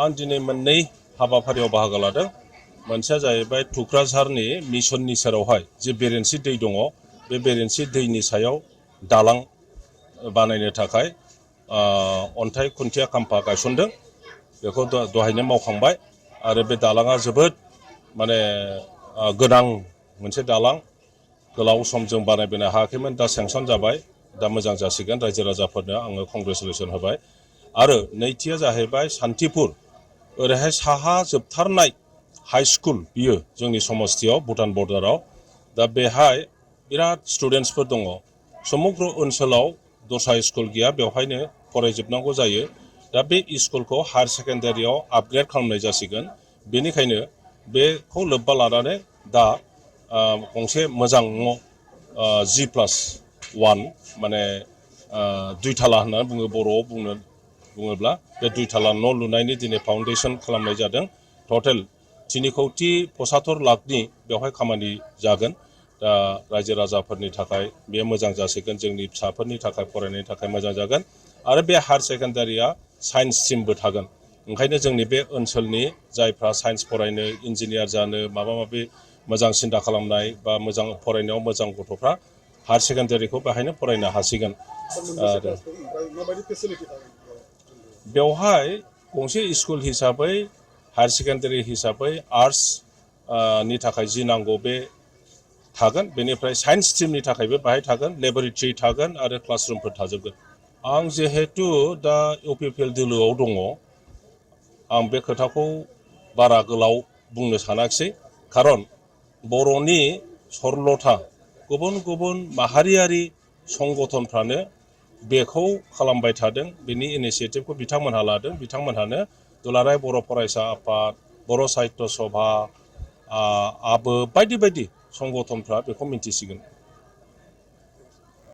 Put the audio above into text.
आं दिनै मोननै हाबाफारियाव बाहागो लादों। मोनसेया जाहैबाय टुक्राझारनि मिसननि सेरावहाय जे बेरेन्सि दै दङ, बे बेरेन्सि दैनि सायाव दालां बानायनो थाखाय अन्थाइ खुन्थिया खाम्फा गायसनदों। बेखौ दहायनो मावखांबाय आरो बे दालाङा जोबोद माने गोनां मोनसे दालां। गोलाव सम जों बानायबोनो हायाखैमोन, दा सेंसन जाबाय, दा मोजां जासिगोन। रायजो राजाफोरनो आङो कंग्रेसुलेसन होबाय। आरो नैथिया जाहैबाय सान्तिपुर, ओरैहाय साहा जोबथारनाय हाई स्कुल, बियो जोंनि समस्तियाव भुटान बर्डाराव। दा बेहाय बिराद स्टुडेन्टसफोर दङ। समग्र ओनसोलाव दस्रा स्कुल गैया, बेवहायनो फरायजोबनांगौ जायो। दा बे स्कुलखौ हायार सेकेन्डारियाव आपग्रेड खालामनाय जासिगोन। बेनिखायनो बेखौ लोब्बा लानानै दा गंसे मोजां न' G+1 माने दुइथाला होननानै बुङो बर'आव बुङोब्ला, बे दुइथाला न' लुनायनि दिनै फाउन्डेसन खालामनाय जादों। टटेल 3,75 लाखनि बेवहाय खामानि जागोन। दा रायजो राजाफोरनि थाखाय बे मोजां जासिगोन, जोंनि फिसाफोरनि थाखाय फरायनायनि थाखाय मोजां जागोन। आरो बे हायार सेकेन्डारिया साइन्स स्ट्रिमबो थागोन। ओंखायनो जोंनि बे ओनसोलनि जायफ्रा साइन्स फरायनो, इन्जिनियार जानो, माबा माबि मोजां सिन्था खालामनाय बा मोजां फरायनायाव मोजां गथ'फ्रा हायार सेकेन्डारिखौ बेहायनो फरायनो हासिगोन। बेवहाय गंसे स्कुल हिसाबै, हायार सेकेन्डारि हिसाबै आर्ट्स नि थाखाय जि नांगौ बे थागोन। बेनिफ्राय साइन्स स्ट्रिमनि थाखायबो बाहाय थागोन, लेबरेटरि थागोन आरो क्लासरुमफोर थाजोबगोन। आं जिहेतु दा UPPL दोलोआव दङ, आं बे खोथाखौ बारा गोलाव बुंनो सानाखिसै। खारन बर'नि सरलथा गुबुन गुबुन माहारियारि संगठनफ्रानो बेखौ खालामबाय थादों। बेनि इनिसियेटिभखौ बिथांमोनहा लादों। बिथांमोनहानो दुलाराय बर' फरायसा आफाद, बर' साहित्य सभा, आबो बायदि बायदि संगठनफ्रा बेखौ मिन्थिसिगोन।